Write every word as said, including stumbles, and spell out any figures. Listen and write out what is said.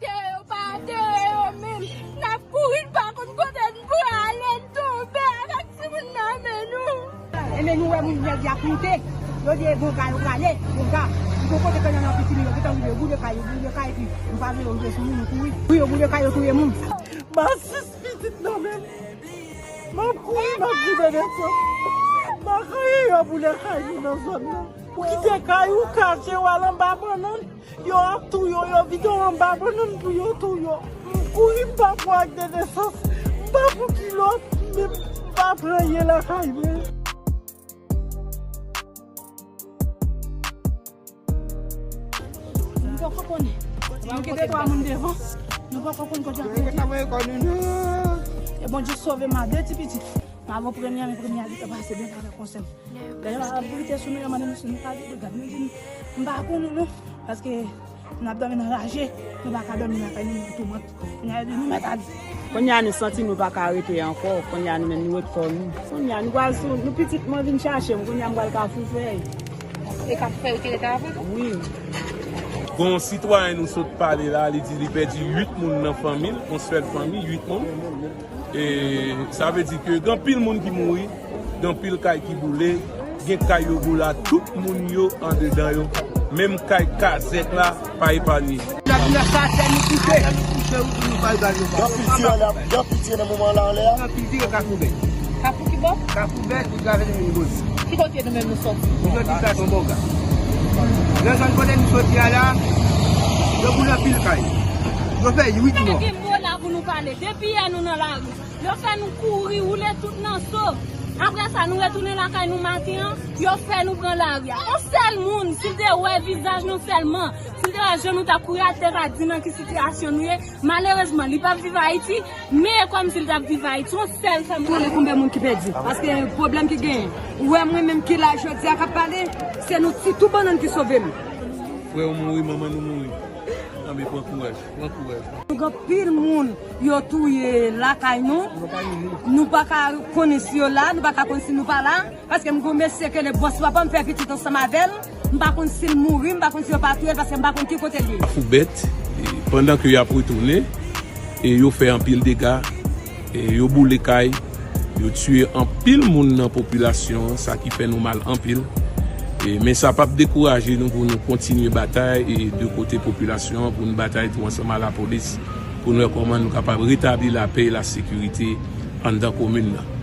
Tire yo pa tire yo menm. N ap kouri, n pa konn kote n prale, n tonbe avèk timoun nan men nou. Enben nou wè moun nèg y ap moute. Yo di e Bonga yo prale, Bonga. Yon kote ke nan piti yo gentan rive, yo boule kay, yo boule kay, epi nou pa vle yo rive sou nou, nou kouri. Wi, yo boule kay, yo touye moun. M a sis pitit nan men m. M ap kouri, m ap vide desann. M a kriye yo boule kay nou nan zòn nan. Ou kite kay ou, kache w al anba bannann. Yo ap touye w, yo vide w anba bannann pou yo touye w. M kouri, m pa pran ak de nesans, m pa pran kilòt, men m pa pran anyen lakay mwen. Nou poko konnen. Nou kite twa moun devan. Nou poko konn kote y ap mete. E Bondye sove m a de ti pitit. M ap pran premye, men premye a gentan pase byen avèk konsèy. Lè yo ap grite sou nou, yo mande nou si nou pa vle gad. Nou di, "M pa konnen non, paske n ap dòmi nan raje, nou pa ka dòmi lakay nou, nou toumant." Kounye a yo di nou mèt ale. Kounye a nou santi nou pa ka rete ankò, kounye a nou menm nou wè kò nou. Kounye a nou pral sou, nou pitit mwen vin chache m, kounye a m pral Kafou Vèy. E Kafou Vèy ou te rete avè nou? Wi. Gon sitwayen nou sot pale la, li di li pèdi uit moun nan fanmi l, yon sèl fanmi, uit moun. E sa vle di ke gen anpil moun ki mouri, gen anpil kay ki boule, gen kay yo boule a tout moun yo andedan yo. Menm kay kazèk la pa epanye. N ap di nan sa sè nou kouche. Nan pil tire la, nan pil tire nan moman la anlè a. Nan pil tire Kafou Bèt. Kafou ki bò? Kafou Bèt, nou travèse Minibòs. Ki kote nou menm nou sòti? Nou sòti Platon Bòga. Nan zòn kote nou sòti a la, yo boule anpil kay. Yo fè uit mò. Gen mo la pou nou pale. Depi yè nou nan lari. Yo fè nou kouri, woule tout nan so. Apre sa, nou retounen lakay nou maten an, yo fè nou pran lari a. Yon sèl moun, si l te wè vizaj nou sèlman, si l te wè jan nou t ap kouri a, li te ka di nan ki sitiyasyon nou ye. Malerezman, li p ap viv Ayiti, men e kòmsi li t ap viv Ayiti. Yon sèl fanm. Konnen konbyen moun ki pèdi. Paske pwoblèm ki genyen. Ou wè mwen menm ki la jodi a k ap pale, se nou ti tou bannann ki sove m. Frè w mouri, manman nou mouri. Anben pran kouraj, pran kouraj. Nou gen anpil moun yo touye lakay nou. Nou pa ka konnen si yo la, nou pa ka konn si nou pa la. Paske m gen yon mesye ke le bòs papa m fè pitit ansanm avè l. M pa konn si l mouri, m pa konn si yo pa touye l, paske m pa konn ki kote l ye. Kafou Bèt, e, pandan ke y ap retounen, e yo fè anpil dega, e yo boule kay, yo tiye anpil moun nan popilasyon an, sa ki fè nou mal anpil. E, men sa p ap dekouraje nou pou nou kontinye batay, e, de kote popilasyon an, pou nou batay tou ansanm a lapolis, pou nou wè kòman nou kapab retabli lapè e lasekirite anndan komin nan.